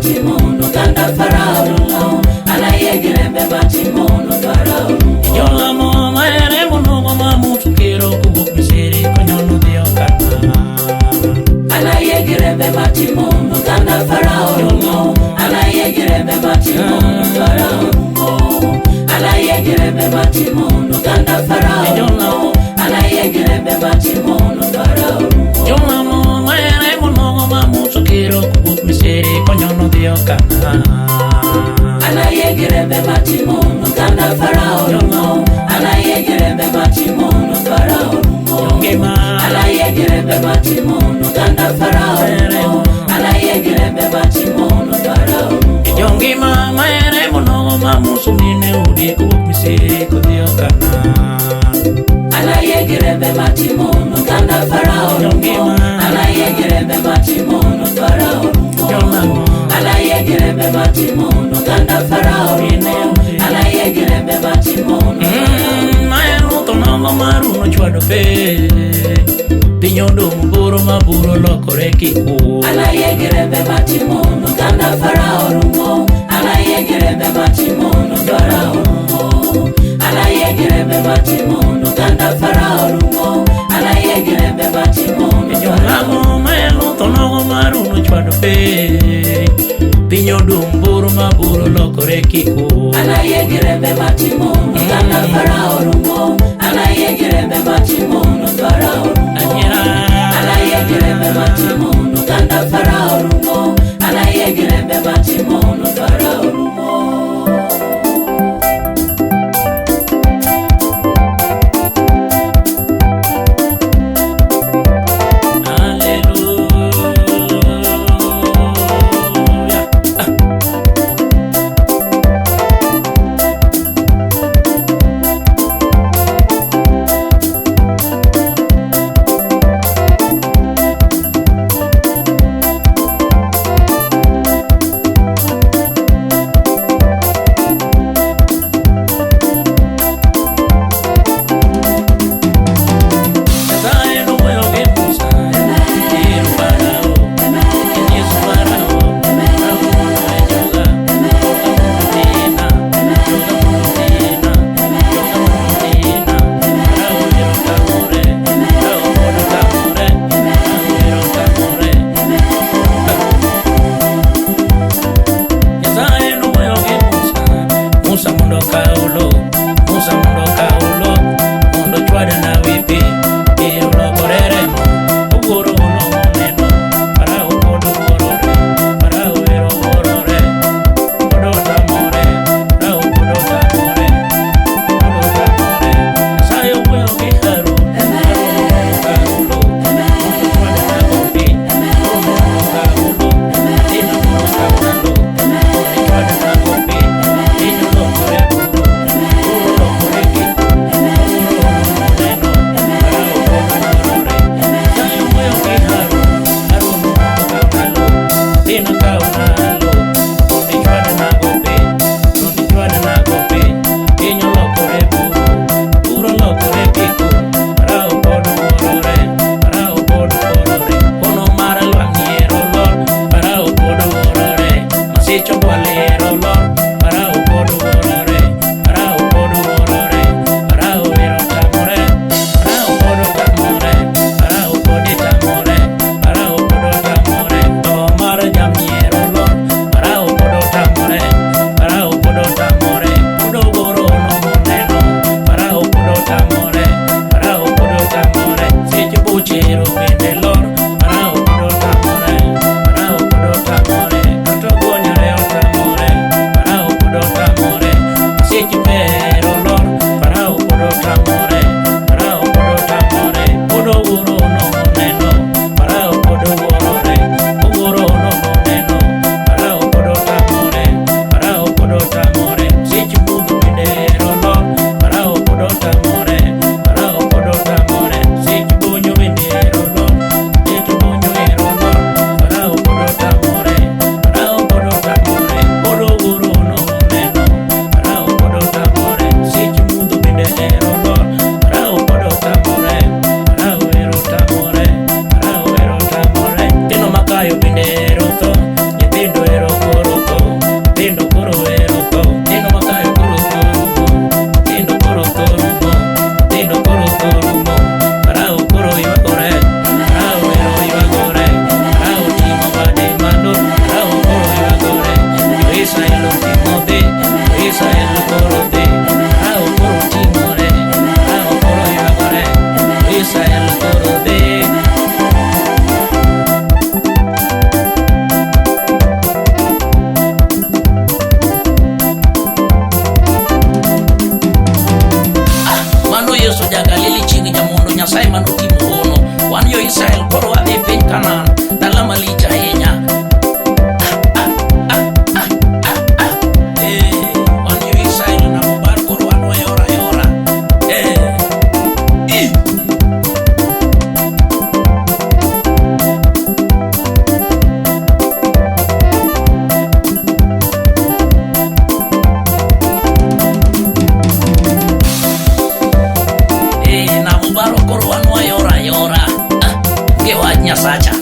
matimo oganda Farao rumo. Anayie gi rembe matimo Farao rumo. Jolamo maere monogo ma Musa kero kowuok Misri konyono dhiyo Kanaan. Anayie gi rembe matimo oganda Farao rumo. Anayie gi rembe matimo Farao rumo. Anayie gi rembe matimo oganda Farao rumo. Anayie gi rembe matimo Farao rumo. Jolamo maere monogo ma Musa kero kowuok Misri konyono dhiyo Kanaan. Anayie gi rembe matimo oganda Farao rumo. Anayie gi rembe matimo Farao rumo. Ngima Anayie gi rembe matimo oganda Farao rumo. Anayie gi rembe matimo Farao rumo. Jongima maere monogo ma Musa mine udi kowuok Misri kodhiyo Kanaan. Anayie gi rembe matimo oganda Farao rumo. Anayie gi rembe matimo Farao rumo. Jolamo Anayie gi rembe matimo oganda Farao rumo. Anayie gi rembe matimo Ma en luth onogo mar uno chwado pe Piny odong' buru ma buru olokore kikuo Anayie gi rembe matimo oganda Farao rumo. Anayie gi rembe matimo Farao rumo. Anayie gi rembe matimo oganda Farao rumo. Anayie gi rembe matimo Jolamo ma en luth onogo mar uno chwado pe Piny odong' buru ma buru olokore kikuo Anayie gi rembe matimo oganda Farao rumo. Anayie gi rembe matimo Farao rumo. Adiera Anayie gi rembe matimo oganda Farao rumo. Anayie gi rembe matimo Farao rumo. Hallelujah. Nyasaye nowuoyo gi Musa ir Farao, inyiso Farao, Farao mondo we joga, joga mondo tina, joga mondo tina, joga mondo tina. Farao ero tamore, Farao mondo tamore, Farao ero tamore. Nyasaye nowuoyo gi Musa, Musa mondo okaw lo, Musa mondo okaw lo, mondo ochwad nawi pi, pi olokore remo, owuoro onogo neno, Farao pod wuorore, Farao ero wuorore, pod otamore, Farao pod otamore, pod otamore. Nyasaye owuoyo gi Harun, Harun mondo okaw lo, mondo ochwad nago pi, Harun mondo okaw lo, Dina mondo okaw nalo, mondo ichwad nago pi, piny olokore buru, buru olokore kiku, buru oneno, Farao pod wuorore. Nyasaye owuoyo gi Harun, Harun mondo okaw nalo, Dina kaw nalo, mondo ichwad nago pi, mondo ichwad nago pi, piny olokore buru, buru olokore kiku, Farao pod wuorore, Farao pod wuorore, hono mar lwang'ni ero lor, Farao pod wuorore, masich ogwal ero lor, Farao pod wuorore, Farao pod wuorore, Farao ero tamore, Farao pod otamore, Farao pod itamore, Farao pod otamore, tho mar jamni ero lor, Farao pod otamore, Farao pod otamore, pod owuoro onogo neno, Farao pod otamore, Farao pod otamore, sech buche ero bende lor, Farao pod otamore, Farao pod otamore, kata ogonyore otamore, Farao pod otamore, sech ero lor, Farao pod otamore, Farao pod otamore, pod owuoro onogo neno, Farao pod owuorore, owuoro onogo neno, Farao pod otamore, Farao pod otamore, sech mudho bende ero lor, Farao pod otamore, Farao pod otamore, sech bonyo bende ero lor. manotimo hono. Wan jo Israel koro wadhi e piny Kanaan, dala malich ahinya. Eh, wan jo Israel namo bar koro wan wayora yora. Eh, ih. Eh, namo baro koro wan wayora yora. Ah, gi wach Nyasacha.